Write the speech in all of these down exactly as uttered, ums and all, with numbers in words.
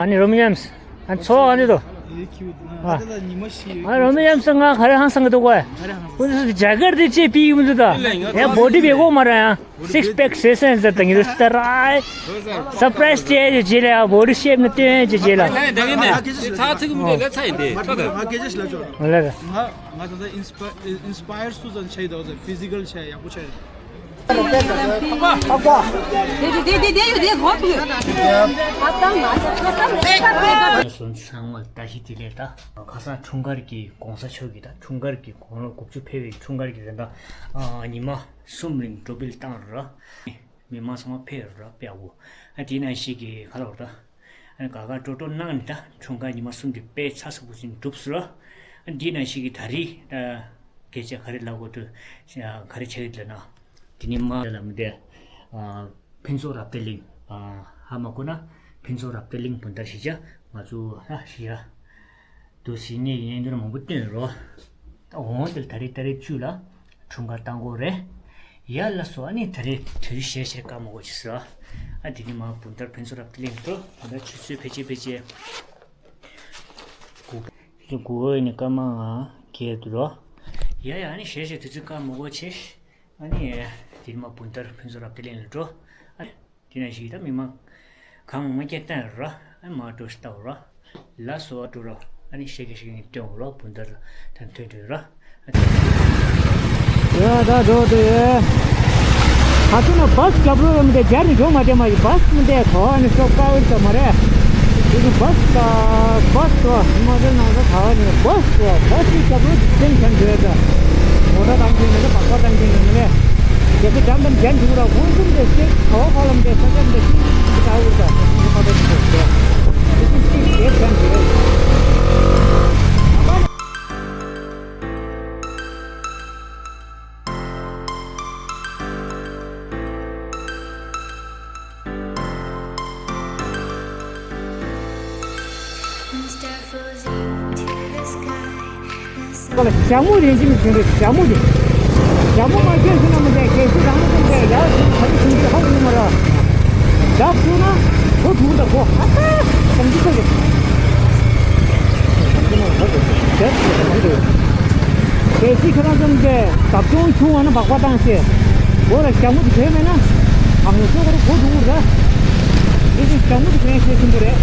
ཨ་ནི་རོ་མི་ཡམས། ཨ་ཚོ་ཨ་ནི་དོ། ཨ་རོ་མི་ཡམས་ང་ག་རེ་ཧང་སང་གི་འདུག་གོ། ཁོ་ཚོ་ཇ་གར་དེ་ཅེས་པི་ཡིན་མི་འདུག་ད། ཡ་བོ་ཌི་བེ་གོ་མ་ར་ཡང་། སིགས་པེག་བཟོས་སེམས་ཟེར་དང་ཡིན་རུ་སྟ་ར། སར་པ་རའི་སི་ཅེ་ཡ་ཇེ་ལ་ཡ་བོ་ཌི་ཤེབ་ནི་སྟོན་ཇེ་ཇེ་ལ། ད་གིན་ནས་ཚ་ཚིག་མི་འདུག་ལ་ཚ་ཡིན་ཏེ་ཁྲོ་ད། ང་སྐད་ཆ་ཞིག་ལབ་ཆོག་ལ་ལ། ང་ང་ད་ལྟ་ཨིན་སི་པ་ཨིན་སི་པ་ཡར་སུ་ཙམ་ཆགས་ཡོད་ད། ཕི་ཟི་ཀལ་ཆགས་ཡག་པོ་ཆགས་ཡོད། དེ་དེ་དེ་དེ་ཡོད་དེ་གོ་ཐུབ་ཡོད། ཨ་ཏང་ང་ཚོ་ཁ་སང་ལས་ཀ་དེ་ག་སོན་ཚང་མ་ལ་བཀྲ་ཤིས་བདེ་ལེགས། ད་ཁ་སང་འཁྲུངས་སྐར་གྱི་གོང་ས་མཆོག་གི་ད་འཁྲུངས་སྐར་གྱི་དགུང་ལོ་དགུ་བཅུ་ཕེབས་པའི་འཁྲུངས་སྐར་གྱི་ད་ལྟ་ཉི་མ་གསུམ་རིང་འགྲོ་སྤེལ་བཏང་ར། མི་མང་ཚང་མ་ཕེབས་ར་དཔེ་ཡག་པོ། ཨ་དེ་ནང་བཞིན་གྱི་ག་ལ་བར་ད། ཨ་ནི་དགའ་དགའ་སྤྲོ་སྤྲོ་གནང་ནས་ད་འཁྲུངས་སྐར་ཉི་མ་གསུམ་དེ་དཔེ་ཚ་ཚ་པོ་ཞིག་འགྲུབ་སོང་ལ། ཨ་འདི་ནང་བཞིན་གྱི་ད་རེས་ད་སྐད་ཆ་ག་རེ་ལབ་དགོས་འདུག་ག་རེ་བྱ་གི་འདུག་ལབ་ན། དེ་ནི་མ་ལ་མི་བདེ། ཨ་ཕུན་ཚོགས་རབ་བརྟན་གླིང་། ཨ་ཧ་མ་གོ་ན་ཕུན་ཚོགས་རབ་བརྟན་གླིང་བུན་དར་གཞིས་ཆགས་ང་ཚོ་ཨ་གཞིས་ཆགས། དུ་ཟིན་ནས་ཡིན་དོན་མང་པོ་བཏོན་རོ། ད་འོང་དེ་ལ་ད་རེས་ཏ་རིག་བཅུ་ལ་འཁྲུངས་སྐར་བཏང་དགོས་རེད། ཡ་ལ་སོ་ཨ་ནི་ད་རེས་དུས་ཞེ་ཞེ་བཀའ་མ་གོ་ཅི་ཟེར། ཨ་དེ་ནི་མ་བུན་དར་ཕུན་ཚོགས་རབ་བརྟན་གླིང་དུ་ད་ལྟ་ཆུ་ཚོད་ཕལ་ཆེར་ཕལ་ཆེར་དགུ་དགུ་འོ་ནི་སྐར་མ་ང་བརྒྱད་འདུག་རོ། ཡ་ཡ་ཨ་ནི་ཞེ་ཞེ་དུས་ཚོད་བཀའ་མ་གོ་ཆེ། ཨ་ནི་དེ་ནི་མ་བུན་དར་ཕུན་ཚོགས་རབ་བརྟན་གླིང་ལ་འགྲོ། ཨ། དེ་ནང་བཞིན་ད་མི་མང་གང་མང་སྐད་བཏང་ར། ཨ་མ་འགྲོ་ཤི་ལྟ་བ་ར། ལ་སོ་བ་འགྲོ་ར། ཨ་ནི་ཤེ་གེ་ཤེ་གེ་སྟོན་ར་བུན་དར་ད་ཐོན་འགྲོ་ར། ཡ་ད་འགྲོ་དེ། ད་ཚོ་ན་བཱས་རྒྱབ་རོགས་མི་དེ་རྒྱར་ནི་འགྲོ་མ་བདེ་མ་ཡི་བཱས་མི་དེ་ག་བ་ནི་ཤོག་ཀ་བར་ཙམ་མ་རེད། དེ་གི་བཱས་ཀ་བཱས་ཏོ་མ་དེ་ནང་ས་ག་བ་ནི་བཱས་ཏོ་བཱས་ཀྱི་རྒྱབ་རོགས་དེ་འཁྱམ་འགྲོ་ཡ་ད། མོ་ཊ་བཏང་གི་མི་རེད། བག་པ་བཏང་གི་མི་རེད། རྒྱལ་ཁབ་འགྲམ་དང་འགྲན་འགྲིག་ར་ཧུན་སུམ་དེ་སྐྱེ་ག་བ་ཁ་ལམ་དེ་ས་ཆ་འདི་ཤིན་ཏུ་དྲག་ཡོད་ད། ཁ་ཏ་ཆུ་དེ་དེ་ཤིན་ཏུ་དེ་འགྲན་འགྲིག་རེད། ཁོ་ལ་ཞྭ་མོ་རེད་ཅིང་ཞིང་རེད། ཞྭ་མོ་རེད། ཞྭ་མོ་མ་སྐྱོན་ཤི་ན་མི་འདྲ། གལ་སྲིད་རང་ལ་ཀུན་པས་ཡར་ཞིག་ག་རེ་བྱུང་རྒྱུ་ཧ་གོ་མ་ར། བདག་བྱུང་ན་གོ་དྲུག་དང་གོ་ཨ་ཏ་ཞང་ཅི་ཚོ་རེད། གལ་སྲིད་ཁྱེད་རང་ཚོ་མི་འདྲ་བདག་བྱུང་བྱུང་བ་ན་སྦག་སྦག་བཏང་ཤེས། གོ་ལ་ཞྭ་མོ་དེ་གྱོན་མེད་ན་ཨ་ངོ་ཚོ་གོ་ར་གོ་དྲུག་ར། དེ་བཞིན་ཞྭ་མོ་དེ་གྱོན་ཤེས་ཆེན་པོ་རེད།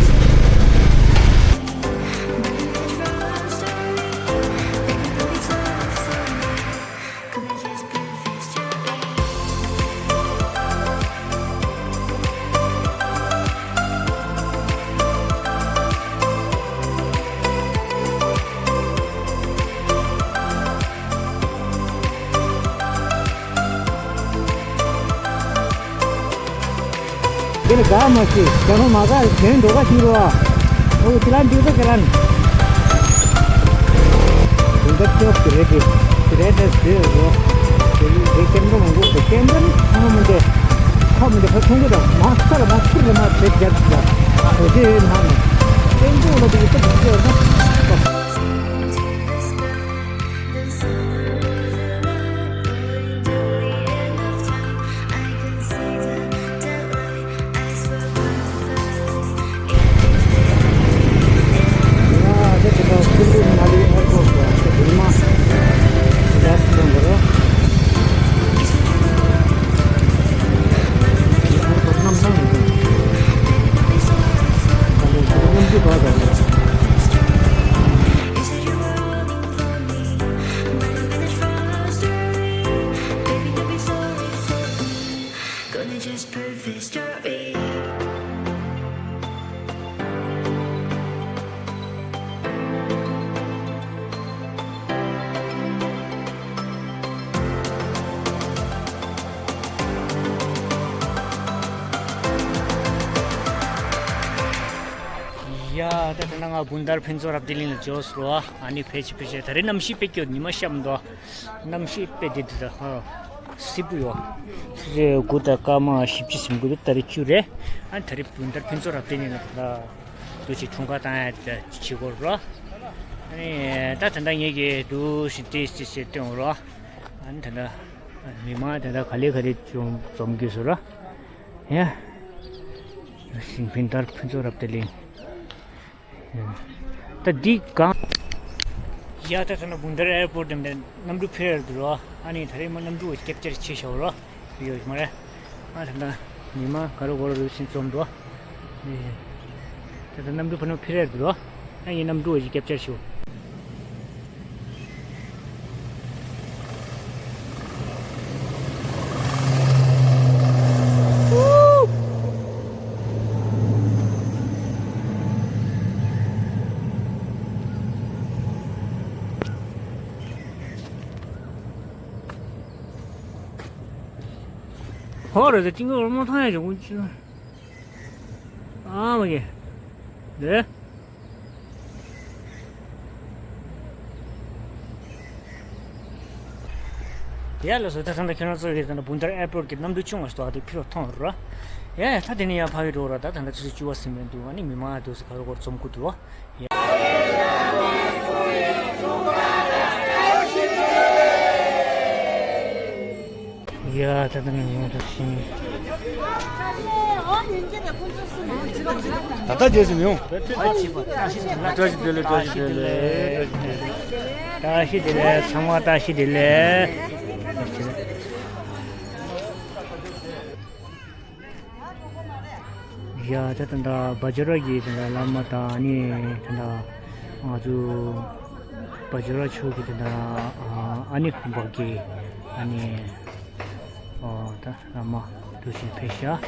འདི་ལ་དགའ་མ་ཤེས། དགའ་མ་མ་དགའ་དོན་འགྲོ་ག་ཞིག་རོ། ཨོ་ཁྱེད་རང་འདུག་ད་ཁྱེད་རང་། དུང་དཀར་ཅོག་གི་རེད་དེ། དེ་རེད་དེ་ཟེར་རོ། དེ་ཡིན་དེ་སྐྱེམས་འགྲོ་མང་པོ་དེ་སྐྱེམས་འགྲོ་ནི་ཚང་མ་མི་འདྲ། ཁ་མི་འདྲ་ཁ་ཆུང་གི་དང་མ་ས་ལ་མ་ཚུར་ལ་མ་དེ་རྒྱབ་ཅིག་ལ། དེ་ཡོད་ནང་ནས། སྐྱེམས་འགྲོ་ལ་དེ་ཡོད་ད་དེ་ཡོད་ན། Gonna just prove this story. ཡ། ད་ད་ང་བུན་དར་ཕུན་ཚོགས་རབ་བརྟན་གླིང་ལ་འབྱོར་སོང་། ཨ་ནི་ཕལ་ཆེར་ཕལ་ཆེར་ད་རེས་གནམ་གཤིས་དཔེ་སྐྱོ། ཉི་མ་ཤར་མི་འདུག་གནམ་གཤིས་དཔེ་བདེ་འདུག་ད། ཧ། སིལ་བུ་ཡོད། ཆུ་ཚོད་དགུ་དང་སྐར་མ་བཞི་བཅུ་ཟིན་གྱི་འདུག་ད་རེས་བཅུ་རེད། ཨ་ནི་ད་རེས་བུན་དར་ཕུན་ཚོགས་རབ་བརྟན་གླིང་ལ་ད་འདུག་ཅིག་འཁྲུངས་སྐར་བཏང་ཡ་ད་བྱེད་དགོས་རོ། ཨ་ནི་ད་ད་ལྟ་ངེད་ཀྱིས་འདུག་ཞིག་ཏེ་ཏེ་ཟེར་སྟོན་རོ། ཨ་ནི་ད་ལྟ་མི་མང་ད་ལྟ་ག་ལེ་ག་ལེ་ཅུང་འཛོམས་དགོས་སོ་ར། ཡ། ཞིང་ཕན་དར་ཕུན་ཚོགས་རབ་བརྟན་གླིང་། ད་འདི་གང་། ཡ་ད་ཐ་ན་བུན་དར་ཨེར་པོར་ཊི་འདི་གནམ་གྲུ་འཕུར་ཡར་འདུག་རོ། ཨ་ནི་ད་རེས་མ་གནམ་གྲུ་བ་ཀེབ་ཅར་བྱས་ཤག་རོ། ཡོད་མ་རེད། ཨ་ད་ད་ཉི་མ་ག་རེ་གོ་རེ་རུ་ཕྱིན་རྩོམ་འགྲོ། ད་ད་གནམ་གྲུ་ཕ་ནོ་འཕུར་ཡར་འདུག་རོ། ཨ་ཡིན་གནམ་གྲུ་བ་ཞིག་ཀེབ་ཅར་ཞུ། ཧོ་རེད་དེ་ཏིང་ངེ་འོར་མོ་ཐང་ཡ་ཞོག་གུན་ཅི། ཨ་མ་གེ། དེ། ཡ་ལགས་སོ། ད་ད་ལྟ་ཁྱེད་རང་ཚོ་གིས་ད་ལྟ་བུན་དར་ཨེར་པོར་ཊི་གི་གནམ་གྲུ་ཆུང་བ་ཞིག་འདུག་ཨ། དེ་ཕུལ་བ་མཐོང་ར། ཡ་ད་དེ་ནས་ཡར་ཕ་གི་འགྲོ་ར། ད་ད་ལྟ་ཆུ་ཚོད་བཅུ་པ་ཟིན་པའི་འདུག་ཨ་ནི་མི་མང་ཡང་འདུག་ཟེར། ག་རེ་གོ་རེ་འཛོམས་ཀྱི་འདུག་ཨ། ཡ། ཡ་ད་ད་ནི་ཡོང་ད་ཤིང་། ད་ལྟ་རྗེས་སུ་མི་ཡོང་། བཀྲ་ཤིས་བདེ་ལེགས། བཀྲ་ཤིས་བདེ་ལེགས། བཀྲ་ཤིས་བདེ་ལེགས། བཀྲ་ཤིས་བདེ་ལེགས། ཚང་མ་བཀྲ་ཤིས་བདེ་ལེགས། ཡ་ད་ད་ད་བ་ཇོ་ར་གི་ད་ད་བླ་མ་དང་ཨ་ནི་ད་ད་ང་ཚོ་བ་ཇོ་ར་ཕྱོགས་ཀྱི་ད་ད་ཨ་ནི་ཧམ་པ་གི་ཨ་ནི་ཨོ་ད་བླ་མ་འདུག་ཅིང་ཕེབས་ཤག་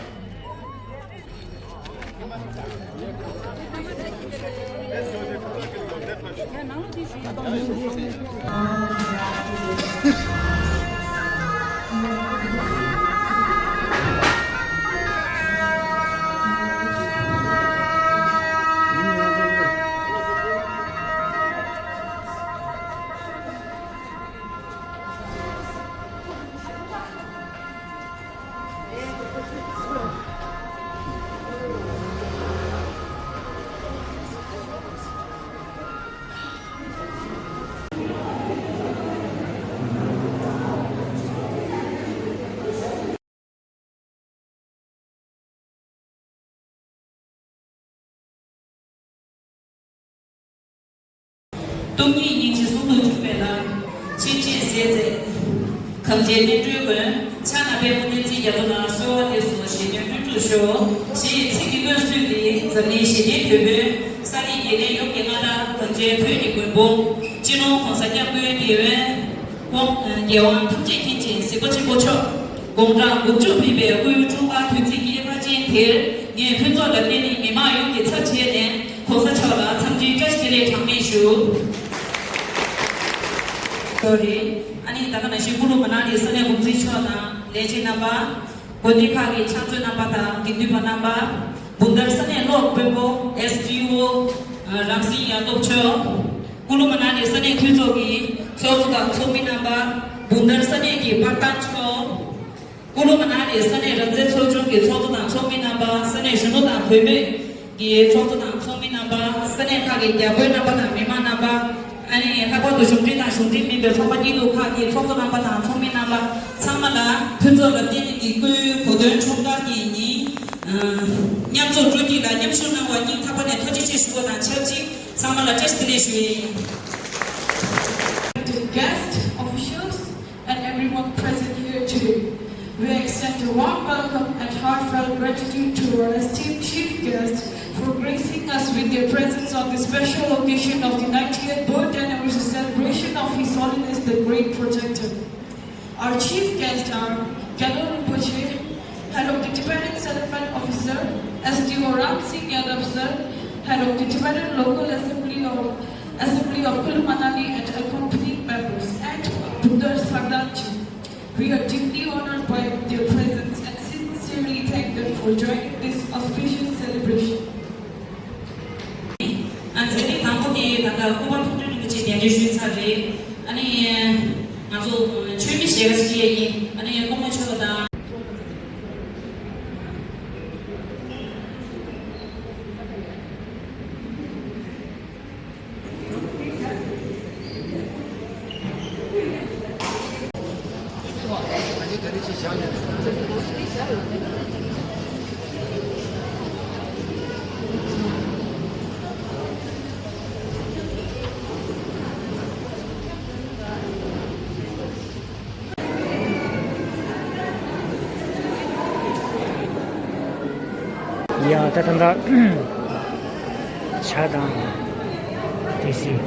སྟོང་ཉིད་སྙིང་རྗེ་ཟུང་དུ་འཇུག་པའི་ལམ། ཕྱིན་ཆད་ཟས་བཙལ། གང་བྱས་བསྟན་འགྲོའི་མགོན། ཕྱག་ན་པདྨོ་བསྟན་འཛིན་རྒྱ་མཚོ་ལ། གསོལ་བ་འདེབས་སོ་ཞེས་ཉོན་སྤྲུལ་དྲུག་ཤོག་ཞེས་ཚིག་གི་སྔོན་བསུས་ཏེ་འཛམ་གླིང་ཞི་བདེའི་དོན་ཕན། ས་གནས་དགེ་ལྡན་ཡོངས་ཀྱི་མངའ་བདག་གངས་ཅན་བོད་ཀྱི་མགོན་པོ། སྤྱི་ནོར་༸གོང་ས་༸སྐྱབས་མགོན་རྒྱལ་བའི་དབང་རྒྱལ་དབང་ཐམས་ཅད་མཁྱེན་ཅིང་གཟིགས་པ་ཆེན་པོ་མཆོག་དགུང་གྲངས་དགུ་བཅུ་ཕེབས་པའི་སྐུའི་འཁྲུངས་སྐར་དུས་ཚིགས་ཀྱི་དབྱེ་བ་ཅན་དེར་ངས་ཕུན་ཚོགས་ལ་བརྟེན་ནས་མི་མང་ཡོངས་ཀྱི་ཚབ་བྱས་ནས་༸གོང་ས་མཆོག་ལ་འཚམས་འདྲིའི་བཀྲ་ཤིས་བདེ་ལེགས་གྲངས་མེད་ཞུ། ཨ་ནི་ད་ག་ནང་བཞིན་ཀུ་ལུ་མ་ན་ལི་ས་གནས་འགོ་འཛིན་མཆོག་དང་ལས་བྱེད་རྣམ་པ། དགོན་སྡེ་ཁག་གི་ཕྱག་མཛོད་རྣམ་པ་དང་དགེ་འདུན་པ་རྣམ་པ། བུན་དར་ས་གནས་གློག་དཔོན་པོ་ཨེས་ཌི་ཨོ་རང་སྲིད་ཡང་སྟོབས་མཆོག་ཀུ་ལུ་མ་ན་ལི་ས་གནས་འཐུས་ཚོགས་ཀྱི་ཚོགས་གཙོ་དང་ཚོགས་མི་རྣམ་པ། བུན་དར་ས་གནས་ཀྱི་བར་སྟོང་མཆོག་ཀུ་ལུ་མ་ན་ལི་ས་གནས་རབ་མཛེས་ཚོགས་ཆུང་གི་ཚོགས་གཙོ་དང་ཚོགས་མི་རྣམ་པ། ས་གནས་གཞོན་ནུ་དང་བུད་མེད་ཀྱི་ཚོགས་གཙོ་དང་ཚོགས་མི་རྣམ་པ། ས་གནས་ཁག་གི་རྒྱ་དཔོན་རྣམ་པ་དང་མི་མང་རྣམ་པ། ཨ་ནི་ལྷག་པར་དུ་གཞུང་འབྲེལ་དང་གཞུང་འབྲེལ་མིན་པའི་ཚོགས་པ་སྐྱིད་སྡུག་ཁག་གི་ཚོགས་གཙོ་རྣམ་པ་དང་ཚོགས་མི་རྣམ་པ་ཚང་མ་ལ་ཕུན་ཚོགས་ལ་བརྟེན་ནས་ཀྱི་སྐུའི་གོ་སྟོན་འཁྲུངས་སྐར་གྱི་ཉིན། ཨ། མཉམ་འཛོམས་སྤྲོ་སྐྱིད་ལ་མཉམ་ཞུགས་གནང་བར་སྙིང་ཐག་པ་ནས་ཐུགས་རྗེ་ཆེ་ཞུ་བ་དང་ཆབས་ཅིག་ཚང་མ་ལ་བཀྲ་ཤིས་བདེ་ལེགས་ཞུ་ཡི་ཡིན། Guest, officials, and everyone present here today. We extend a warm welcome and heartfelt gratitude to our esteemed chief guests for gracing us with their presence on this special occasion of the ninetieth birth anniversary celebration of His Holiness the Great Protector. Our chief guests are Gyalwar Rinpoche, Head of the Tibetan Settlement Officer, S D O Ram Singh Yadav sir, Head of the Tibetan Local Assembly of Assembly of Kulu Manali and accompanying members, and Bundar Sardar ji. We are deeply honored by their presence and sincerely thank them for joining this auspicious celebration. ཨ་ནི་དང་པོ་དེ་ད་ལྟ་སྐུ་པར་ཐུགས་སྤྲོ་རིན་པོ་ཆེ་གདན་འདྲེན་ཞུས་ཚར་རེད། ཨ་ནི་ང་ཚོ་ཆོས་མི་ཞལ་ཁ་ཞིག་ཡིན། ཨ་ནི་སྐུ་ངོ་མཆོག་དང་། ད་ད་ད་ཇ་དང་ཏི་སི།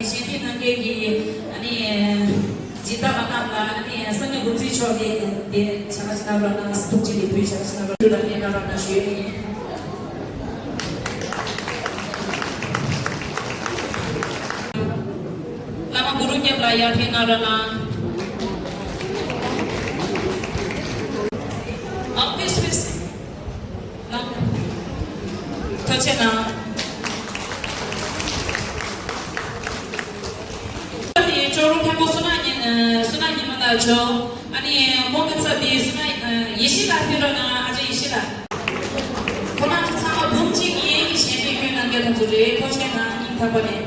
གཞན་དེ་ནང་གི་ཨ་ནི་སྦྱིན་བདག་པ་རྣམས་ལ་ཨ་ནི་སངས་རྒྱས་འགོ་འཛིན་མཆོག་གིས་དེ་བྱ་བ་ཞིག་གནང་རོགས་གནང་། ཐུགས་རྗེ་ལེགས་འབུལ་བྱ་བ་ཞིག་གནང་རོགས་གནང་། ལ་ལས་གནང་རོགས་གནང་ཞུ་ཡས་ཡིན། བླ་མ་གུ་རུ་མཉམ་ལ་ཡར་ཕེབས་གནང་རོགས་གནང་། ཨ་ཕིས་ཕིས། ཐུགས་རྗེ་གནང་། ཨ་ནི་ཅོག་རོ་མཁན་པོ་བསོད་ནམས་ཉི་ཨ་བསོད་ནམས་ཉི་མ་ལགས་མཆོག་ཨ་ནི་ཁོང་གི་ཚབ་དེ་བསོད་ནམས་ཨ་ཡེ་ཤེས་ལགས་ཕེབས་རོགས་གནང་། ཨ་ཅག་ཡེ་ཤེས་ལགས། ཁོང་རྣམ་ཚོ་ཚང་མ་འབུམ་གཅིག་ཡན་གྱི་ཞལ་འདེབས་སྐྱོན་གནང་མཁན་དེ་ཚོ་རེད། ཐུགས་རྗེ་གནང་། སྙིང་ཐག་པ་ནས།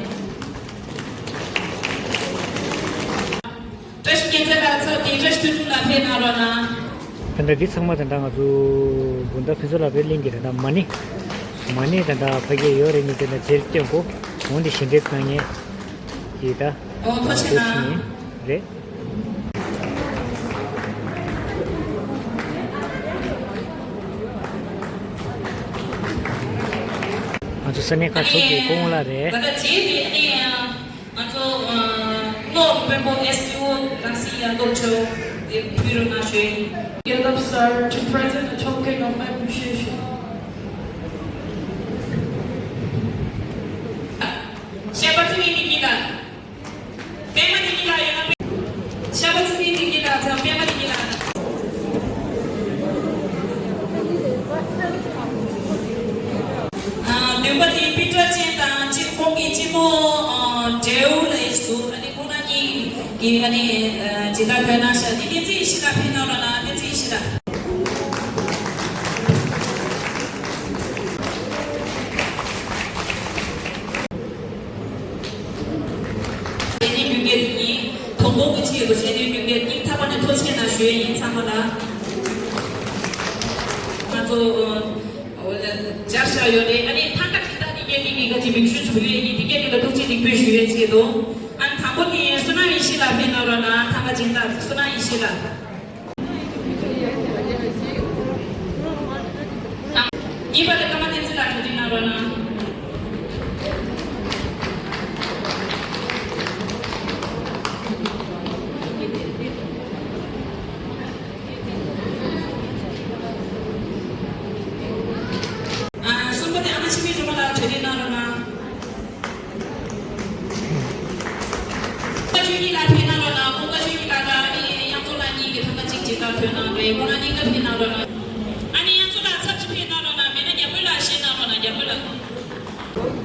བཀྲ་ཤིས་རྒྱལ་མཚན་ལགས་ཚབ་དེ་བཀྲ་ཤིས་དོན་གྲུབ་ལགས་ཕེབས་གནང་རོགས་གནང་། ད་ལྟ་འདི་ཚང་མ་ད་ལྟ་ང་ཚོ་དགོང་དག་ཕུན་ཚོགས་ལགས་ཕེབས་གླིང་གི་ད་ལྟ་མ་ཎི། མ་ཎི་ད་ལྟ་ཕ་གིར་ཡོད་རེད། ཉིན་དེ་ན་རྗེས་སྟོན་གོ་འོང་དེ་ཞལ་འདེབས་གནང་མཁན་གྱི་ད་ཨོ་ཐུགས་རྗེ་གནང་། རེད། ང་ཚོ་ས་གནས་ཁག་ཚོ་གི་སྐུ་ངོ་ལགས་རེད། ད་ལྟ་རྗེས་དེ་ཨ་ནི། ང་ཚོ་ཨ་བློ་དཔོན་པོ་ཨེས་ཌི་ཨོ་རང་སྲིད་ཡ་ཏོག་ཆོ་དེ་ཕུལ་རོགས་གནང་ཞུ་ཡིན། Get up, sir, to present a token of appreciation. བཤད་པ་ཚིག་ཡིན་གྱི་ལ། པད་མ་དེ་གྱི་ལ་ཡོད་ན། བཤད་པ་ཚིག་ཡིན་གྱི་ལ། ཚང་པད་མ་དེ་གྱི་ལ། ཨ་བདུན་པ་དེ་པི་ཏྲ་ཅན་དང་གཅིག་ཁོང་གི་གཅེན་མོ་ཨ་འབྲས་བུ་ལ་ཡིན་འདུག་ཨ་ནི་ཁོང་རྣམ་གཉིས་ཀྱིས་ཨ་ནི་ཨ་ཇི་ལྟར་ཕེབས་གནང་ཤག་དེ་བསྟན་འཛིན་ཡེ་ཤེས་ལགས་ཕེབས་གནང་རོགས་གནང་། བསྟན་འཛིན་ཡེ་ཤེས་ལགས། བྱས་ནས་རྒྱུན་འཁྱོངས་དེ་ཡིན། དོ་དགོང་གི་ཆེད་དུ་བྱས་ནས་རྒྱུན་འཁྱོངས་སྙིང་ཐག་པ་ནས་ཐུགས་རྗེ་གནང་ཞུ་ཡས་ཡིན་ཚང་མ་ལ། ང་ཚོ་སྦྱར་བཞག་ཡོད་རེད། ཨ་ནི་ཐང་ག་དེ་དག་དེ་གས་དེ་གས་ག་ཅིག་མིང་གཞི་བྱུང་ཡོད་ཡིན། དེ་གས་དེ་ལ་ཐུགས་རྗེ་གནང་ཞུ་ཡས་ཆེད་དུ། ཨ་ནི་དང་པོ་ནི་བསོད་ནམས་ཡེ་ཤེས་ལགས་ཕེབས་གནང་རོགས་གནང་། ཐང་ག་སྦྱིན་བདག་བསོད་ནམས་ཡེ་ཤེས་ལགས། གཉིས་པ་ལ་ཀརྨ་བསྟན་འཛིན་ལགས་གྲ་སྒྲིག་གནང་རོགས་གནང་། ཨ་གསུམ་པ་དེ་ཨ་མ་འཆི་མེད་སྒྲོལ་མ་ལགས་གྲ་སྒྲིག་གནང་རོགས་གནང་། ཀུན་དགའ་ཆོས་ཉིད་ལགས་ཕེབས་གནང་རོགས་གནང་། ཀུན་དགའ་ཆོས་ཉིད་ལགས་དང་ཨ་ནི་དབྱངས་མཚོ་ལགས་གཉིས་ཀྱིས་ཐང་ག་གཅིག་ཇི་ལྟར་ཐོན་གནང་རེད། ཁོང་རྣམ་གཉིས་ཀ་ཕེབས་གནང་རོགས་གནང་། ཨ་ནི་དབྱངས་མཚོ་ལགས་ཚབ་ཅིག་ཕེབས་གནང་རོགས་གནང་། མེད་ན་རྒྱ་བོད་ལགས་ཕེབས་གནང་རོགས་གནང་། རྒྱ་བོད་ལགས།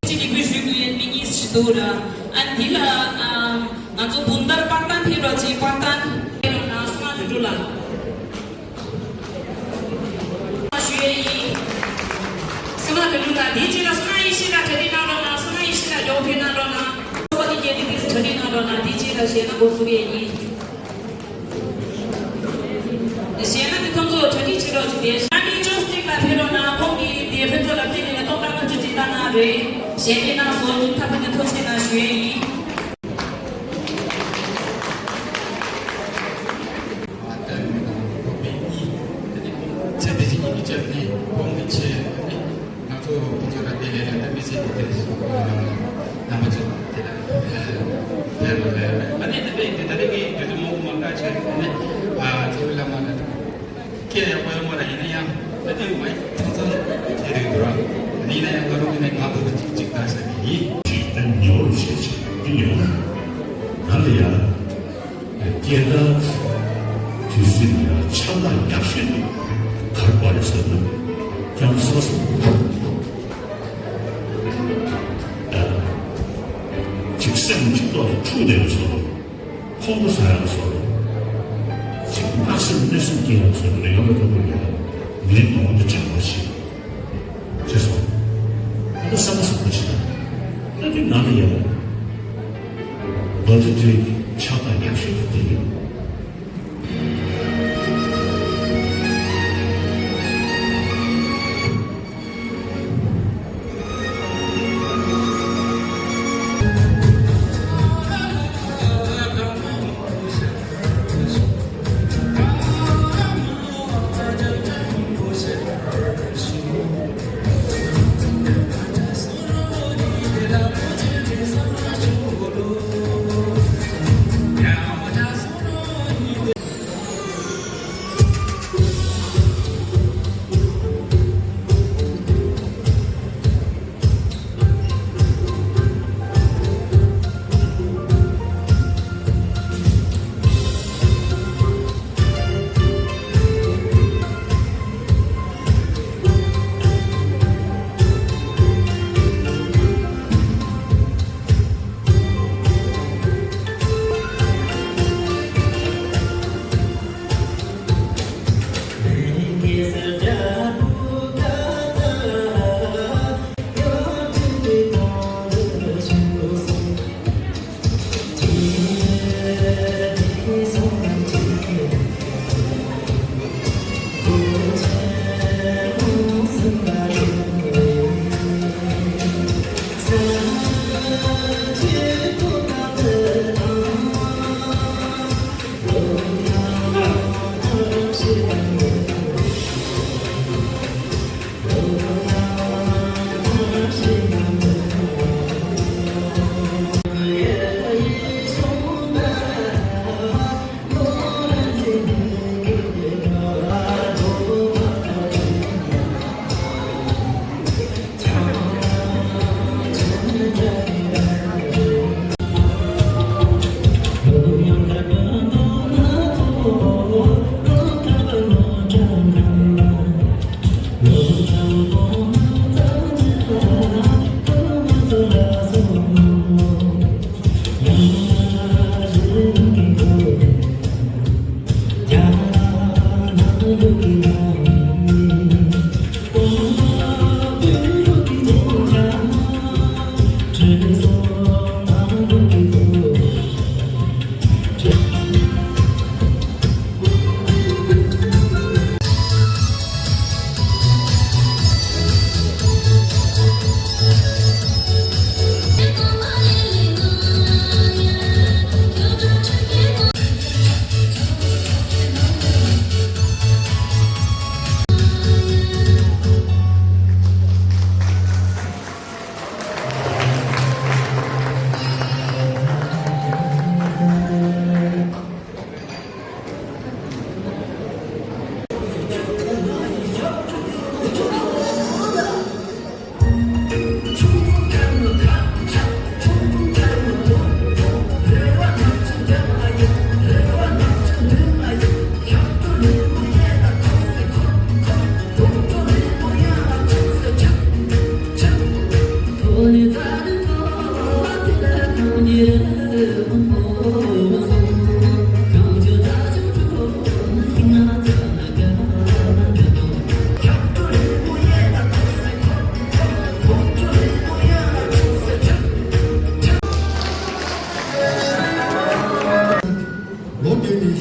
ཅིག་ལེགས་འབུལ་ཞུ་དགོས་ཡས་དམིགས་ཡུལ་ཞིག་འདུག་ར། ཨ་འདི་ལ་ཨ་ང་ཚོ་བུན་དར་པར་ཏན་ཕེབས་རོགས་གྱིས། པར་ཏན་ཕེབས་རོགས་གནང་། བསོད་ནམས་དོན་གྲུབ་ལགས། ཞུ་ཡས་ཡིན། བསོད་ནམས་དོན་གྲུབ་ལགས། དེའི་རྗེས་ལ་བསོད་ནམས་ཡེ་ཤེས་ལགས་གྲ་སྒྲིག་གནང་རོགས་གནང་། བསོད་ནམས་ཡེ་ཤེས་ལགས་མགྱོགས་པོ་ཕེབས་གནང་རོགས་གནང་། ལ་དེ་རྗེས་ལ་གཞས་སྣ་འགོ་ཚུགས་ཡས་ཡིན། གཞས་སྣ་དེ་ཁོང་ཚོ་གྲ་སྒྲིག་བྱེད་རོགས་གྱིས། དེ་ཨ་ནི་ཅོས་ཊིག་ལ་ཕེབས་རོགས་གནང་། ཁོང་གིས་དེ་ཕན་ཚུན་ལ་བརྟེན་ནས་ལྟོ་ལྟ་ང་ཚོས་ཅིག་ལྟ་གནང་རེད། གཞས་སྣ་གནང་སོང་། སྙིང་ཐག་པ་ནས་ཐུགས་རྗེ་གནང་ཞུ་ཡས་ཡིན། ལྟ་མི་དང་ཁོག་པའི་གཉིས། ཚེ་འདི་ཕྱི་གཉིས་ཀྱི་རྒྱབ་ནས་ཁོང་གི་ཆེད་ནི་ང་ཚོ་ཁོང་ཚོ་ལ་དེ་ལས་ལས་ད་མི་ཚེ་འདི་དེ་རྣམ་པ་ཚོ་དེ་ལ་དེ་ལ་ལས་ཨ་ནི་དེ་བས་དེ་ད་རེས་ཀྱི་དུས་ཚོད་མང་པོ་མ་བཀག་བྱས་ནས་ཨ་གཙོ་བོ་བླ་མ་ལ་སྐད་ཡག་པོ་ཡོད་མ་རེད། ཡིན་ན་ཡང་ད་དེ་མ་ཡིན་ཐང་ཚང་བྱས་རེད་འདུག་ར། ཡིན་ན་ཡང་ང་རང་གི་ནས་གང་ཐུབ་ཅིག་ཅིག་ལྟ་ས་གི་ཡིན། ཅིག་ད་ཉོ་རུ་བྱེད་ཅིག་དེ་ཉོ་ན་ད་ལ་ཡ། སྐད་གྲགས་དུས་སྲིད་ལ་ཆགས་སྡང་ཡག་ཤོས་དེ་གར་པར་ཟེར་ན་ཀྱང་ས་སོ་ཅིག་སེམས་ཀྱི་ཐོག་ལ་འཁྲུག་བསྡད་པའི་བཟོ་འདུག་ཁོང་ཁྲོ་ཟ་ཡག་བཟོ་འདུག་ཅིག་སྣང་སེམས་གནོད་སེམས་སྐྱེ་ཡག་བཟོ་འདུག་ཡོང་བའི་ཐོག་ལ་ཡང་ངའི་གདོང་དུ་དྲན་པ་ཞིག་ཅེས་སོ། ཨ་ད་བསམ་བློ་ཟབ་པོ་ཅིག་དང་། ཨ་དེ་ང་ལ་ཡང་། ང་ཚོ་དེ་ཆགས་སྡང་ཡག་ཤོས་དེ་ཡིན།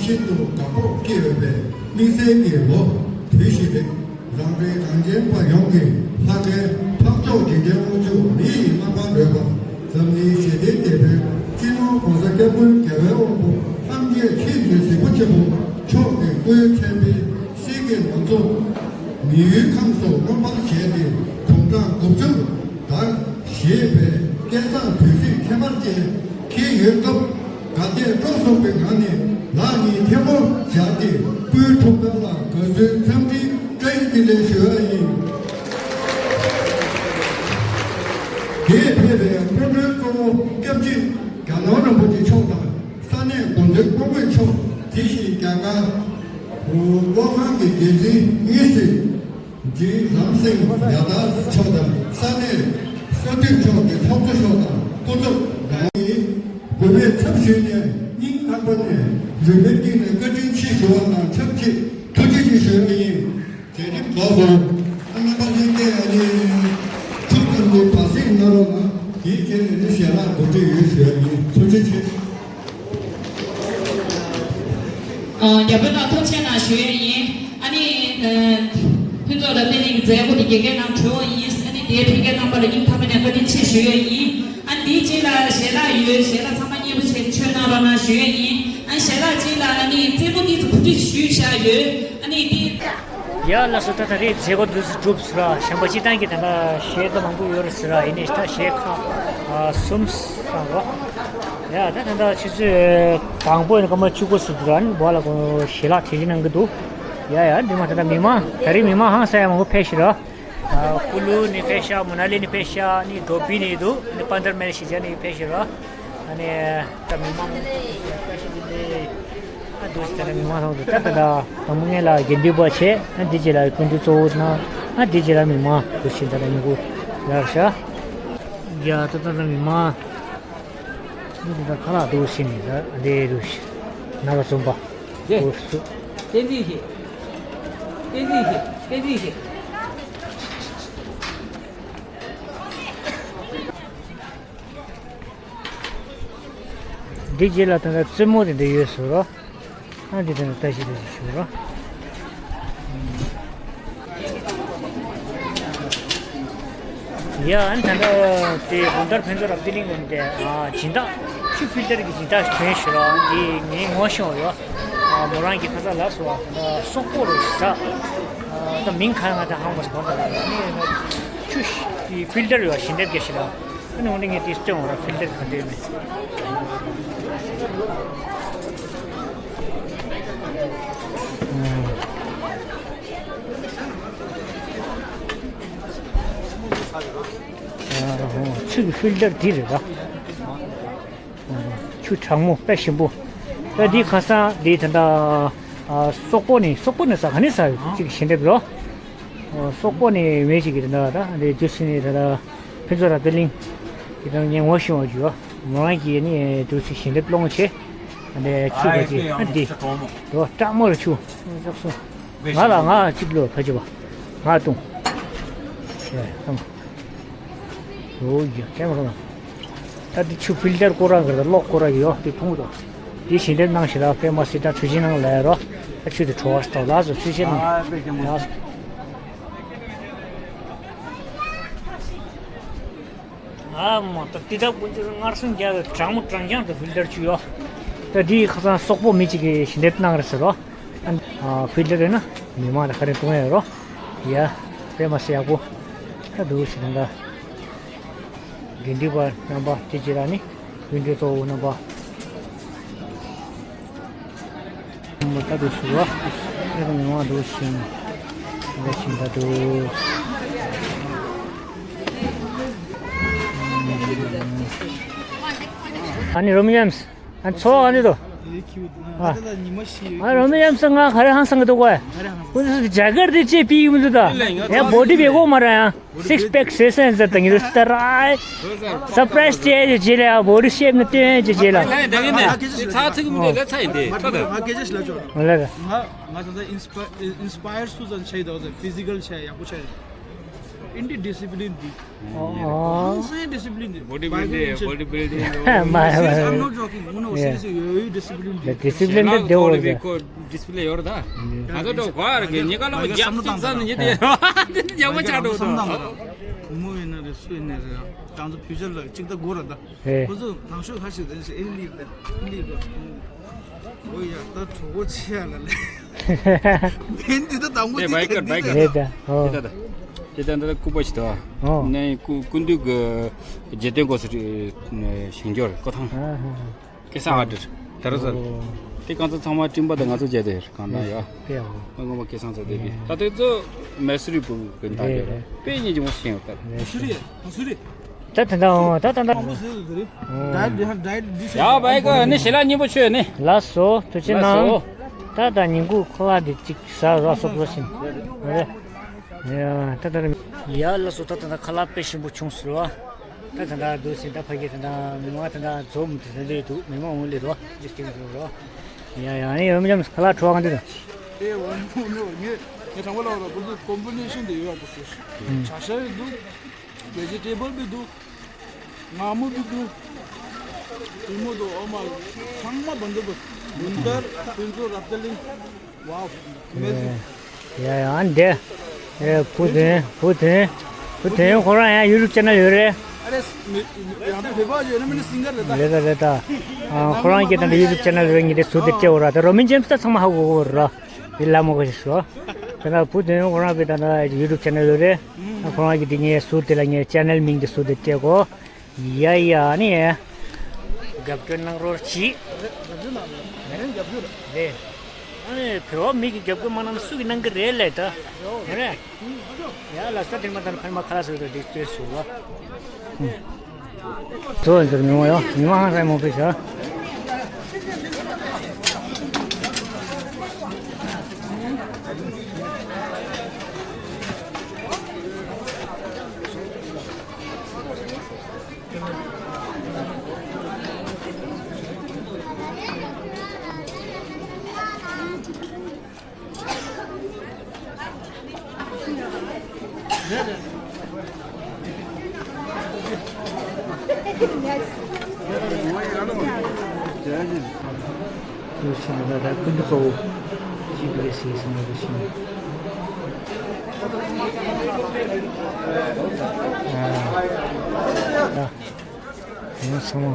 ཤིན་ཏུ་དགའ་སྤོབས་སྐྱེ་འོས་པའི་དམིགས་བསལ་གྱི་ལོ་དུས་ཤིག་རེད། རང་རེའི་གངས་ཅན་པ་ཡོངས་ཀྱི་ལྷག་དཀར་འཕགས་མཆོག་འཇིག་རྟེན་དབང་ཕྱུག་མི་ཡི་བླ་མ་འོད་དཔག་འཛམ་གླིང་ཞི་བདེའི་དེད་དཔོན་སྤྱི་ནོར་༸གོང་ས་༸སྐྱབས་མགོན་རྒྱལ་བའི་དབང་པོ་ལྷ་རྗེ་ཆོས་ཀྱི་གཟིགས་པ་ཆེན་པོ་མཆོག་གི་སྐུའི་མཚན་དཔེའི་གསེར་གྱི་ལང་ཚོ། མི་ཡུལ་ཁམས་སུ་མངོན་པར་བྱས་ཏེ་དུང་གྲངས་དགུ་བཅུར་བདར་ཞེས་པའི་སྐལ་བཟང་དུས་ཚོད་ཁྱད་པར་ཅན་འཁེལ་ཡོད་སྐབས། དགའ་དད་སྤྲོ་གསུམ་པའི་ངང་ནས་ལག་གཉིས་ཐལ་མོ་སྦྱར་ཏེ་སྐུའི་ཐུགས་ཁུར་ལ་དགའ་བསུའི་འཚམས་འདྲིའི་བཀྲ་ཤིས་བདེ་ལེགས་ཞུ་བ་ཡིན། དེས་ཕེབས་པའི་སྐུ་མགྲོན་གཙོ་བོ་སྐྱབས་རྗེ་རྒྱ་ནོར་རིན་པོ་ཆེ་མཆོག་དང་ས་གནས་འགོ་འཛིན་སྐུ་ངོ་མཆོག་དེ་བཞིན་རྒྱ་གར་ལྷོ་ཁང་གི་འགན་འཛིན་དངོས་སུ། རྗེ་ལམ་སེང་ཡ་དྭགས་མཆོག་དང་ས་གནས་ས་འཐུས་མཆོག་གི་ཚོགས་གཙོ་མཆོག་དང་སྐུ་ཚབ་དང་ནི་དགོས་པའི་ཚབ་ཞུས་ནས་སྙིང་ཐག་པ་ནས་རུས་པའི་གཏིང་ནས་བཀའ་དྲིན་ཆེ་ཞུ་བ་དང་ཆབས་ཅིག་ཐུགས་རྗེ་ཆེ་ཞུ་བ་ཡིན། གྲལ་རིམ་རྫོགས་སོང་། ཨ་ནི་པ་ལྷན་རྒྱས་ཨ་ནི་ཐུགས་དམ་གྱི་བར་གསེང་གནང་རོགས་གནང་། དེའི་རྗེས་ནས་ནི་ཞལ་ལག་གོ་སྒྲིག་ཡོད་ཞུ་བ་ཡིན། ཐུགས་རྗེ་ཆེ། ཨ། རྒྱ་བོད་ནང་ཐུགས་རྗེ་གནང་ཞུ་ཡས་ཡིན། ཨ་ནི། ཨ། ཕུན་ཚོགས་རབ་བརྟན་གླིང་གི་མཛད་སྒོ་དེ་དགེ་རྒན་ནང་གྲོལ་བ་ཡིན། ཨ་ནི་དེའི་ཕ་གིར་རྣམ་པ་ལ་སྙིང་ཐག་པ་ནས་བཀའ་དྲིན་ཆེ་ཞུ་ཡས་ཡིན། ཨ་ནི་དེའི་རྗེས་ལ་ཞལ་ལག་ཡོད། ཞལ་ལག་ཚང་མ་མཉེས་པོ་བྱས་ཏེ་མཆོད་གནང་རོགས་གནང་ཞུ་ཡས་ཡིན། ཨ་ནི་ཞལ་ལག་རྗེས་ལ་ཨ་ནི་རྩེད་མོ་གཉིས་ཚོ་གོ་སྒྲིག་ཞུས་བཞག་ཡོད། ཨ་ནི་དེ། ཡ་ལགས་སོ། ད་ད་རེས་མཛད་སྒོ་འདི་ཚོ་གྲུབ་ཟེར་ར། གཞན་པ་སྤྱིར་བཏང་གི་ད་ལྟ་གཞས་ད་མང་པོ་ཡོད་རེད་ཟེར་ར། ཡིན་ནའི་ད་གཞས་ཁག་ཨ་གསུམ་བསགས་རོགས། ཡ་ད་ད་ལྟ་ཆུ་ཚོད་དང་པོ་ཡིན་སྐར་མ་བཅུ་དགུ་ཟིན་འདུག་ཨ་ནི་བ་ལ་གོ་ཞལ་ལག་དེ་རིང་གནང་གི་འདུག་ཡ་ཡ་འདི་མ་ད་ལྟ་མི་མང་ད་རེས་མི་མང་ཧང་སང་ཡ་མང་པོ་ཕེབས་ཤག་ར། ཨ་ཀུ་ལུ་ནས་ཕེབས་ཤག་མ་ན་ལི་ནས་ཕེབས་ཤག་ནི་འགྲོ་བི་ནས་འདུག་ནི་པན་དར་མལ་ཤི་ཇ་ནས་ཕེབས་ཤག་ར། ཨ་ནི་ད་མི་མང་ཨ་འདུག་ད་ལྟ་མི་མང་ཐོག་ཏུ་ད་ད་ད་དང་པོ་ངེད་ལ་དགེ་འདུན་པ་བྱས། ཨ་འདི་རྗེས་ལ་སྐུ་མདུན་གཙོ་བོ་ན། ཨ་འདི་རྗེས་ལ་མི་མང་འདུག་ཕྱིན་ད་ལྟ་མི་གུ་ལར་ཤག་ཡ་ད་ད་ད་མི་མང་འདི་ད་ཁ་ལག་འདུག་ཕྱིན་ད་འདི་འདུག་ན་ལ་འཛོམས་པ་འདུག་སུ། བསྟན་འཛིན་ཞིག་བསྟན་འཛིན་ཞིག་བསྟན་འཛིན་ཞིག་འདི་རྗེས་ལ་ད་ལྟ་རྩེད་མོ་དེ་འདྲ་ཡོད་ཟེར་རོ། ཨ་འདི་ད་ལྟ་ལྟ་ཞིབ་ལྟ་ཞིབ་ཞུ་རོ། ཡ་ཨ་ནི་ད་ལྟ་དེ་དགོང་དག་ཕན་ཚུན་རབ་བདེ་གླིང་ངམ་དེ་ཨ་སྦྱིན་བདག་ཆུ་ཕིལ་ཏར་གྱི་སྦྱིན་བདག་ཐོན་ཞུ་རོ། འདི་ངའི་ངོ་ཤེས་པ་ཡོད། ཨ་མོ་རང་གི་ཁ་ས་ལ་སོ་ཨ་སོག་པོ་རུ་ཟ། ཨ་ད་མིང་གང་ང་ད་ཧང་བ་སོ་ད་ལ་ཆུ་ཕིལ་ཏར་ཡོད་ཞིང་ལས་དགེ་ཞིག་ལ། ཨ་ནི་འོ་ན་ངས་དེ་སྟོན་འོང་ར། ཕིལ་ཏར་ག་འདྲ་ཡོད་མེད། ཨ་ཆུ་གི་ཕིལ་ཏར་འདི་རེད་ད། ཆུ་གྲང་མོ་དཔེ་ཞིམ་པོ། ད་འདི་ཁ་སང་འདི་ད་ལྟ་ཨ་སོག་པོ་ནས་སོག་པོ་ནས་ཟ་ག་ནས་ཟ་ཡོད་ཅིག་ཞིང་འདེབས་རོ། སོག་པོ་ནས་མེ་ཅིག་གི་ད་ད་འདི་དུས་ཚོད་ནས་ད་ད་ཕུན་ཚོགས་རབ་བདེ་གླིང་གི་ད་ངས་ངོ་ཤེས་པ་ཅིག་ཡོད། མོ་རང་གིས་ནི་དུས་ཚོད་ཞིང་ལེབ་སློང་བྱས། ཨ་འདི་ཆུ་ག་ཅིག་ཨ་འདི་དོ་སྐྲག་མོ་ར་ཆུ་ཟག་སོང་། ང་ལ་ང་གཅིག་ལོ་ཕ་ཅི་བ་ང་བཏུང་། ཨོ་ཡ་ཁྱེད་མ་རུང་། ད་འདི་ཆུ་ཕིལ་ཏར་ཀོ་ར་གི་ད་གློག་ཀོ་ར་གི་ཡོད་འདི་འཐུང་དོ། འདི་ཞིང་ལེབ་གནང་ཞིག་ལ་དཔེ་མ་སྲིད་ད་ཚུལ་ཆེན་གནང་ལ་ཡ་རོ། ད་ཆུ་དེ་བྲོ་བ་སྟོ་ལ་སོ་ཚུལ་ཆེན་གནང་ལ་སོ། ཨ་མ་ད་འདི་ད་ཀུན་ཅི་སྔར་སོང་རྒྱ་གྲང་མོ་གྲང་རྐྱང་དུ་ཕིལ་ཏར་ཆུ་ཡོད། ད་འདི་ཁ་སང་སོག་པོ་མི་གཅིག་གིས་ཞིང་ལེབ་གནང་རེད་ཟེར་རོ། ཨ་ཕིལ་ཏར་རེད་ན་མི་མང་ལ་ཁ་རེ་གཏོང་ཡ་རོ། ཡ་དཔེ་མ་སྲིད་ཡག་པོ། ད་འདུག་ཞིག་ད་དགེ་འདུན་པ་རྣམ་པ་དེ་རྗེས་ལ་ནི་སྐུ་མདུན་གཙོ་བོ་རྣམ་པ། མོ་ལྟ་དུ་ཞུ་བ། ཨེ་རོ་མི་མང་འདུག་ཞིང་། འདི་ཞིང་ད་དུ། ཨ་ནི་རོ་མི་ཉམས། ཨ་ཚོ་ཨ་ནི་དོ། ཨ། ཨ་རོ་མི་ཉམས་ང་ག་རེ་ཧང་སང་གི་འདུག་གོ། ཁོ་ཚོ་ཇ་གར་དེ་ཅེས་པི་ཡིན་མི་འདུག་ད། ཡ་བོ་ཌི་བེ་གོ་མ་ར་ཡང་། སིགས་པེག་ཟེར་སེན་ཟེར་ད་ངེད་ཚོ་ལྟ་ར། སར་པ་རའི་ཛི་སྤྲད་རྗེས་ལ་བོ་ཌི་ཤེབ་ནི་སྟོན་རྗེས་ལ། ད་ཡིན་ད་ཡིན་ནས་ཚ་ཚིག་མི་འདུག་ལ་ཚ་ཡིན་ཏེ་ད་ད། ང་སྐད་ཆ་ཞིག་ལབ་ཆོག་ལ་ལ། ང་ང་ད་ད་ཨིན་སི་པ་ཨིན་སི་པ་ཡར་སུ་ཙམ་བྱས་ཡོད་ཟེར་ཕི་ཟི་ཀལ་བྱས་ཡག་པོ་བྱས་ཡོད། Indie discipline འདི། ཨོ། ཧང་སང་discipline འདི། Bodybuilding, bodybuilding. མ་Serious, I'm not joking. No, no, yeah. Serious, ཡོད་ཡོད་discipline འདི། Discipline འདི་བདེ་བོ་རེད། Discipline ཡོད་རེད་ད། ང་ཚོ་འགྲོ་གོ་ཨ་ར་གི་ཉི་ག་ལོ་རྒྱབ་ཅིག་ས་ནི་ཉི་དེ་རྒྱབ་ཆ་འགྲོ་ད། བུ་མོ་ཡིན་ན་རེད། སུ་ཡིན་ན་རེད། ང་ཚོ་future ལ་གཅིག་ད་དགོས་རེད་ད། ཧེ། ཁོ་ཚོ་དང་ཤོས་ཁ་ཤས་དེ་ཨིན་ལི་དེ་ཨིན་ལི་དེ། ཨོ་ཡ་ད་གྲོགས་པོ་ཆེ་ཡ་ལ་ལས། མེན་འདི་ད་དང་པོ་ཨེ་འདི་bike ད་འདི་ད། རེད་ད། ཨོ། ད་ད་ད་ད་ད་སྐུ་པ་ཞིག་ད། ཨོ། ནས་སྐུ་སྐུ་མདུན་གྱི་རྗེ་བསྟན་སྒོ་སུ་ཞིང་སྐྱོར་བསྐོ་ཐང་། ཨ་ཧ་ཧ། སྐལ་བཟང་ཨ་འདྲ་ད་ར་ཟ། ཨོ། དེ་གང་ཚ་ཚང་མ་སྤྲིན་པ་དང་ང་ཚོ་བརྒྱད་དེ་གང་ན་ཡ། དེ་ཡ། ཨ་ངོ་མ་སྐལ་བཟང་ཚ་དེ་དེ་ད་དེ་ཚོ་མེ་སུ་རི་བུ་གི་ད་རེད་ཡོད་རེད། དཔེ་ཉིན་གྱི་མོ་ཤེས་ཡོད་ད། མེ་སུ་རི། ད་ད་ད་ད་ད་ད། ཡ་བའི་ཀ་ནི་ཞེ་ལ་སྙིང་པོ་ཆོས་ནི། ལགས་སོ་ཐུགས་ཆེ་གནང་། ད་ད་ཉིན་གུང་ཁ་ལག་འདི་གཅིག་ཟ་རོགས་སོ་པོ་ཞིན། ཡ་ད་ད་ཡ་ལགས་སོ་ད་ད་ད་ཁ་ལག་དཔེ་ཞིམ་པོ་བྱུང་སོང་རོ། ད་ད་ད་འདུག་ཟིན་ད་ཕ་གི་ད་ད་མི་མང་ད་ད་འཛོམས་ད་ད་འདུག་མི་མང་འོང་ལེ་རོ་ཇི་སྟེང་འགྲོ་རོ། ཡ་ཡ་ཨ་ནི་ཡོད་མི་འཇམ་ཁ་ལག་འཕྲོ་ག་འདི་ད། ཨེ་འོང་མོ་ནོ་ངས་ངས་དྲང་པོ་ལབ་ར་ཁོ་ཚོ་ཀོམ་པི་ནེ་ཤན་དེ་ཡོད་ཡ་ཁོ་ཚོ། བྱ་ཤ་ཡོད་འདུག་བེ་ཇི་ཊེ་བལ་བི་འདུག་ངར་མོ་བི་འདུག་ཐུར་མོ་འདུག་ཨོ་མ་ཚང་མ་བན་དུ་བུ་བུན་དར་ཕུན་ཚོགས་རབ་ཏ་གླིང་། Wow, amazing. ཡ་ཡ་འདི། ཨེ་བུ་དོན་བུ་དོན་བུ་དོན་ཁོ་རང་ཡང་ཡུ་ཊུབ་ཅེ་ནལ་ཡོད་རེད། ཨ་རེ་མི་མི་ཡང་དུ་བེ་བ་ཡོད་ན་མི་ནི་སིང་གར་རེད་ད། རེད་ད་རེད་ད། ཨ་ཁོ་རང་གིས་ད་ནི་ཡུ་ཊུབ་ཅེ་ནལ་རེད། ངས་དེ་ཟུར་དེ་སྤྲད་འོ་ར་ད་རོ་མིན་ཇེམ་སི་ད་ཚང་མ་ཧ་གོ་གོ་ར། དེ་ལ་མོ་གོ་ཞིག་ཤོ། ད་ན་བུ་དོན་ཁོ་རང་བི་ད་ན་ཡུ་ཊུབ་ཅེ་ནལ་ཡོད་རེད། ཨ་ཁོ་རང་གིས་དེ་ངས་ཟུར་དེ་ལ་ངས་ཅེ་ནལ་མིང་དེ་ཟུར་དེ་སྤྲད་གོ། ཡ་ཡ་ཨ་ནི། རྒྱབ་སྐྱོར་གནང་རོགས་གྱིས། རེད། ཨ་ནི་བོད་པ་མི་གི་རྒྱབ་སྐྱོར་མ་གནང་ན་སུ་གིས་གནང་གི་རེད་ལས་ད། རེད། ཡ་ལ་ས་དེར་མ་ད་ཕན་མ་ཁ་ལ་སོ་ད་དེ་ལྟོས་སུ་བ། ཚོ་འདིར་མི་མང་ཡོད། མི་མང་ཧང་སང་མང་པོ་ཞིག་ཡོད་ཕྱིན་ན་ད་ཀུན་ཏུ་གཙོ་བོ་གཅིག་རེད་ཟེར་སོང་བ་ཞིག་ཨ་ད་ཡང་ཚང་མ།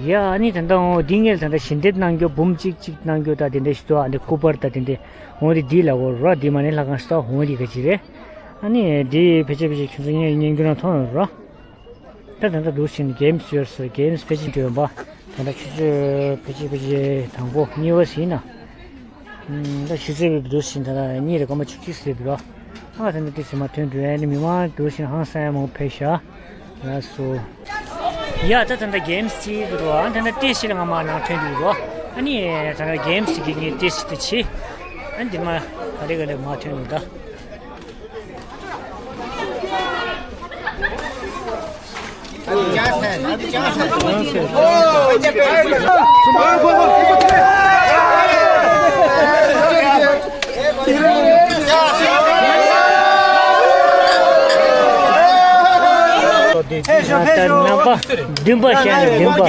ཡ་ཨ་ནི་ད་ལྟ་འོང་འདི་ངས་ད་ལྟ་ཞལ་འདེབས་གནང་རྒྱུ་འབུམ་གཅིག་གཅིག་གནང་རྒྱུ་ད་དེ་འདྲ་ཞིག་འདུག་ཨ་འདི་སྐུ་པར་ད་དེ་འདྲ་འོང་རི་འདི་ལ་འོ་ར་འདི་མ་ནི་ལྷ་ཁང་ཞིག་འོང་རི་ག་ཅི་རེད། ཨ་ནི་འདི་ཕལ་ཆེར་ཕལ་ཆེར་ཁྱོད་ཚོ་ངས་ཉན་རྒྱུ་ན་མཐོང་ཡོང་ར། ད་ད་ལྟ་འདུག་ཟིན་གེམ་སི་ཡོད་ས་གེམ་སི་ཕལ་ཆེར་འགྲོ་ཡོང་པ། ད་ལྟ་ཆུ་ཚོད་ཕལ་ཆེར་ཕལ་ཆེར་དང་པོ་གཉིས་པ་ཟིན་ན། ད་ཆུ་ཚོད་འདུག་ཟིན་ད་ལྟ་གཉིས་རེ་སྐར་མ་བཅུ་གཅིག་ཟིན་འདུག་ཨ་ད་ད་ལྟ་དེ་ཟིན་མ་ཐོན་འདུག་ཨ་ནི་མི་མང་འདུག་ཟིན་ཧང་སང་ཡ་མང་ཕེ་ཤ་ལ་སོ། ཡ་ད་ད་ལྟ་གེམ་སི་ཅིག་འདུག་ཨ་ད་ལྟ་ཏེ་སི་ལ་ང་མ་ནང་ཐོན་འདུག་ཨ་ནི་ད་ལྟ་གེམ་སི་གི་ངས་ཏེ་སི་དེ་ཆེ་ཨ་འདི་མ་ག་རེ་ག་རེ་མ་ཐོན་འདུག་ད། རྣམ་པ་བདུན་པ་བཤད་ན་བདུན་པ།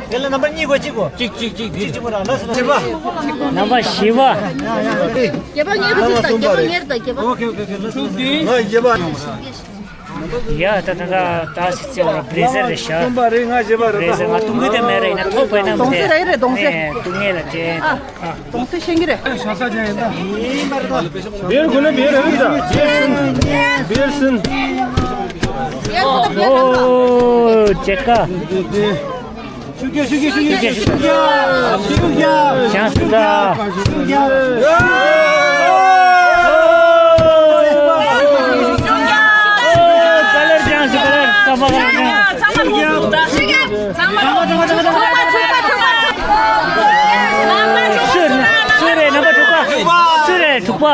དེ་ལ་རྣམ་པ་གཉིས་གོ་གཅིག་གོ། གཅིག་གཅིག་གཅིག་གཅིག་གཅིག་པོ་ར་ལ་སོ་རྣམ་པ་བཞི་པ། རྣམ་པ་བཞི་པ། རྒྱལ་པོ་ཉེར་དང་རྒྱལ་པོ་ཉེར་དང་རྒྱལ་པོ། ཨོ་ཁེ་ཨོ་ཁེ་ཨོ་ཁེ་ལ་སོ་ང་བཞི་པ། ཡ་ད་ད་ད་ད་སི་ཚེ་བ་བྷི་རེ་ཟར་རེ་ཤ། གསུམ་པ་རེ་ང་བཞི་པ་རེ་བྷི་རེ་ཟར་ང་ཏུང་གི་དེ་མེ་རེ་ཡིན་ན་ཐོབ་པ་ཡིན་ན་མི་དེ་གདོང་སེ་རེད་རེད་གདོང་སེ། ཏུང་ངེ་ལ་དེ། གདོང་སེ་ཤེས་ཀྱི་རེད། བེར་དགོས་ན་བེར་རེད་ད། བེར་སིན། བེར་སིན། ཨོ་ཅེ་ཀ། ཤུགས་རྒྱག་ཤུགས་རྒྱག་ཤུགས་རྒྱག་ཤུགས་རྒྱག་ཤུགས་རྒྱག་ཤུགས་རྒྱག་ཤུགས་རྒྱག་ཤུགས་རྒྱག་ཀ་ལར་ཅང་སུ་ཀ་ལར་ཚང་མ་ཀ་ལར་ཅང་། ཚང་མ་ཚང་མ་ཚང་མ་ཚང་མ། སུ་རེད་སུ་རེད་ནམ་པ་དྲུག་པ། སུ་རེད་དྲུག་པ།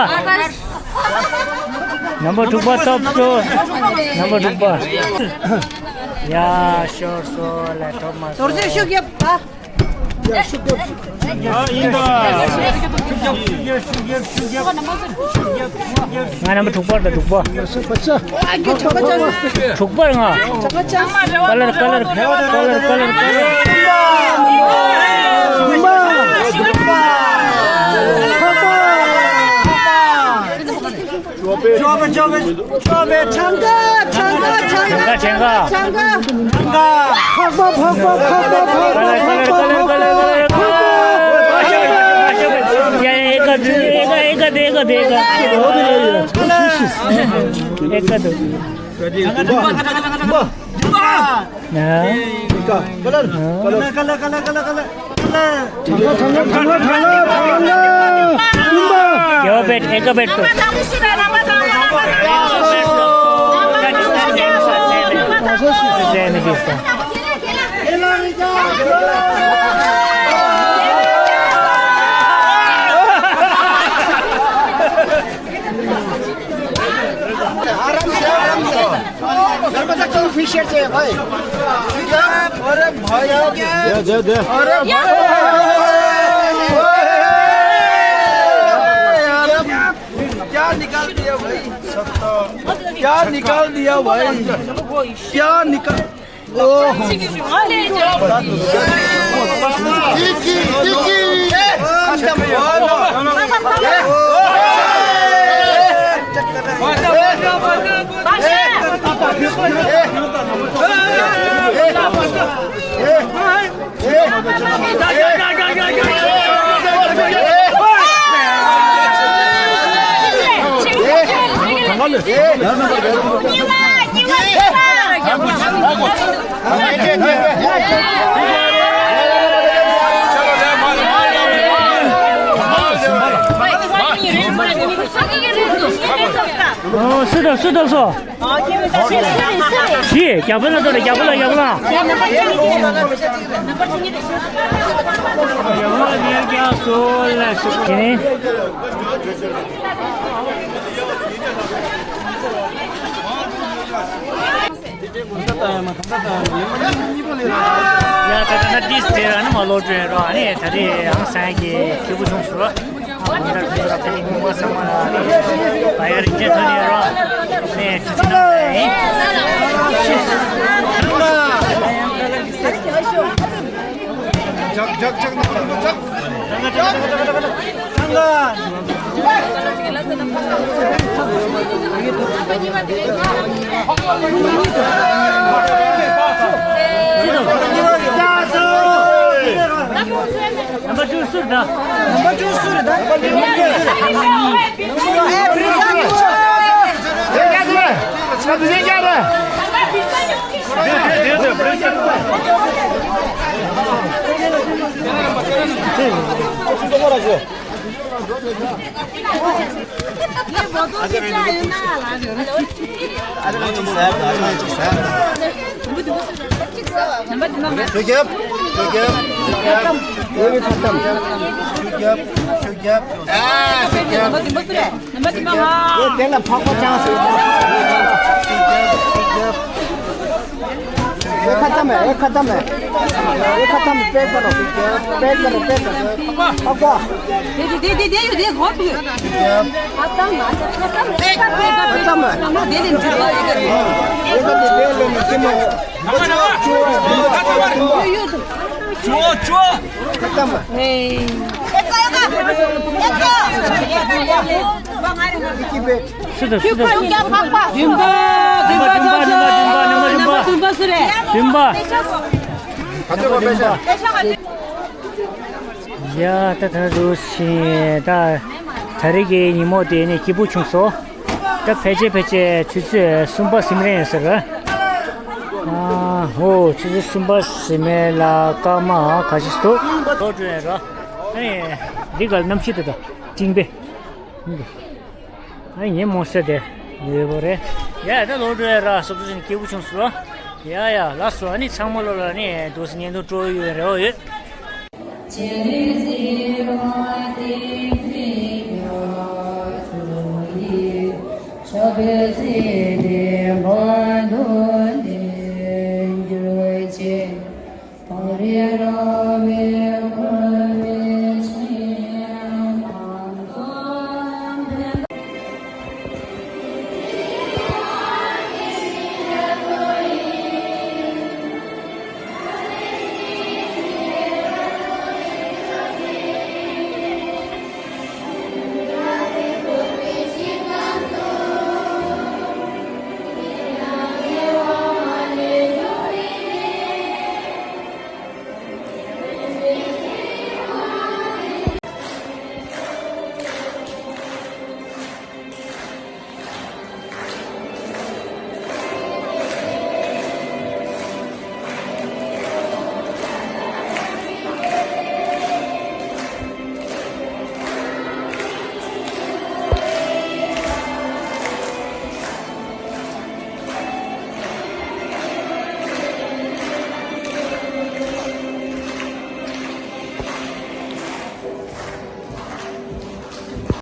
ནམ་པ་དྲུག་པ་ཐོབ་ཤོག་ནམ་པ་དྲུག་པ། ཡ་ཤོར་སོ་ལ་ཐོབ་མ་སོང་། རྡོ་རྗེ་ཤུགས་རྒྱབ་ད། ཡ་ཤུགས་རྒྱབ་ཤུགས་རྒྱབ། ཨ་ཡིན་ད། ཤུགས་རྒྱབ་ཤུགས་རྒྱབ་ཤུགས་རྒྱབ་ཤུགས་རྒྱབ་ཤུགས་རྒྱབ། ང་རྣམ་པ་དྲུག་པ་དང་དྲུག་པ། ཨ་ཁྱོད་གྲོགས་པོ་ཅག་དྲུག་པར་ང་། གྲོགས་པོ་ཅག་ཀ་ལར་ཀ་ལར་ཀ་ལར་ཀ་ལར། ཇོ་བོ་ཇོ་བོ་ཇོ་བོ་ཁྲང་ཀ་ཁྲང་ཀ་ཁྲང་ཀ་ཁྲང་ཀ་ཁྲང་ཀ། འཕགས་པ་འཕགས་པ་འཕགས་པ་འཕགས་པ་འཕགས་པ་འཕགས་པ་འཕགས་པ། ཡ་ཡ་ཨེ་ཀ་དེ་ཨེ་ཀ་ཨེ་ཀ་དེ་ཨེ་ཀ་དེ་ཨེ་ཀ། ཨེ་ཀ་དེ། ན། ཀ་ལར། ཀ་ལར། ཀ་ལར། ཀ་ལར། ཡོ་བེད་ཨེ་ཀ་བེད་དུ། आराम से, आराम से। गरबा तक तो फिशर से भाई। अरे भाई, अरे भाई। क्या निकाल दिया भाई? क्या निकाल दिया भाई? क्या निकाल ओह। ཨོ། སུ་དང་སུ་དང་སོ། ཞི། རྒྱ་པོ་ལ་ཐོར་རེ། རྒྱ་པོ་ལ། རྒྱ་པོ་ལ། རྒྱ་པོ་ལ་ཉེར་བརྒྱ་སོ་ལ་ཞུ། དེ་ནས། ཡ་ད་ད་ན་ཏིས་དེ་ར་ནི་མ་ལོ་ཏྲེ་རོ། ཨ་ནི་ད་རེས་ཨང་སང་གི་སྐྱིད་པོ་བྱུང་སོང་ར། ཨ་ད་ད་ད་ད་ངོ་མ་ས་མ་ལ་བ་ཡར་རིན་ཆེན་ཐོན་ནས་རོ། ནས་ཏི་ཏི་ན་ཡིན། ཇག་ཇག་ཇག་ན་ཇག་ཐང་ག། ནམ་པ་བཅུ་གསུམ་རེད་ད། ནམ་པ་བཅུ་གསུམ་རེད་ད། ཨེ་བྲིས་ཚར་འདུག་ཤུགས་རྒྱབ། ཤུགས་རྒྱབ། ཤུགས་རྒྱབ། ཤུགས་རྒྱབ། ཤུགས་རྒྱབ། ཨ། ཤུགས་རྒྱབ། ནམ་པ་བདུན་པ་སུ་རེད། ནམ་པ་བདུན་པ་ང་། དེ་ལ་འཕགས་པ་ཅང་སུ། ཤུགས་རྒྱབ། ཤུགས་རྒྱབ། ཤུགས་རྒྱབ། एक खत्म है, एक खत्म है। एक खत्म, पैक करो। पैक करो, पैक करो। पापा। दे, दे, दे, दे, दे, दे, बहुत है। खत्म, खत्म, खत्म है। दे दे, दे दे, दे दे। यो, यो तो। चुओ, चुओ। खत्म है। ए। སུ་དང་སུ་དང་། བདུན་པ། བདུན་པ། བདུན་པ། བདུན་པ། བདུན་པ། བདུན་པ་སུ་རེད། བདུན་པ། ཡ་ད་ད་འདུག་ཕྱིན་ད། ད་རེས་ཀྱི་ཉིན་མོ་དེ་ནི་སྐྱིད་པོ་བྱུང་སོང་། ད་ཕལ་ཆེར་ཕལ་ཆེར་ཆུ་ཚོད་གསུམ་པ་ཟིན་རན་ཟེར། ཨ་ཧོ། ཆུ་ཚོད་གསུམ་པ་ཟིན་མེད་ལ་སྐར་མ་ག་ཚོད་འདུག་ལོག་འགྲོ་ཡ་ར། ཨ་ནི་འདི་ག་གནམ་གཤིས་དེ་ད་སྤྲིན་པས། ཨ་ངའི་མོ་སེ་དེ་ཡོད་པ་རེད། ཡ་ད་ལོག་འགྲོ་ཡ་ར། སོབ་སོབ་ནི་སྐྱིད་པོ་བྱུང་སོང་། ཡ་ཡ་ལགས་སོ། ཨ་ནི་ཚང་མ་ལོ་ལ་ནི་འདུག་སེ་བརྙན་ཐུང་སྤྲོ་ཡོད་རེ་བ་ཡོད།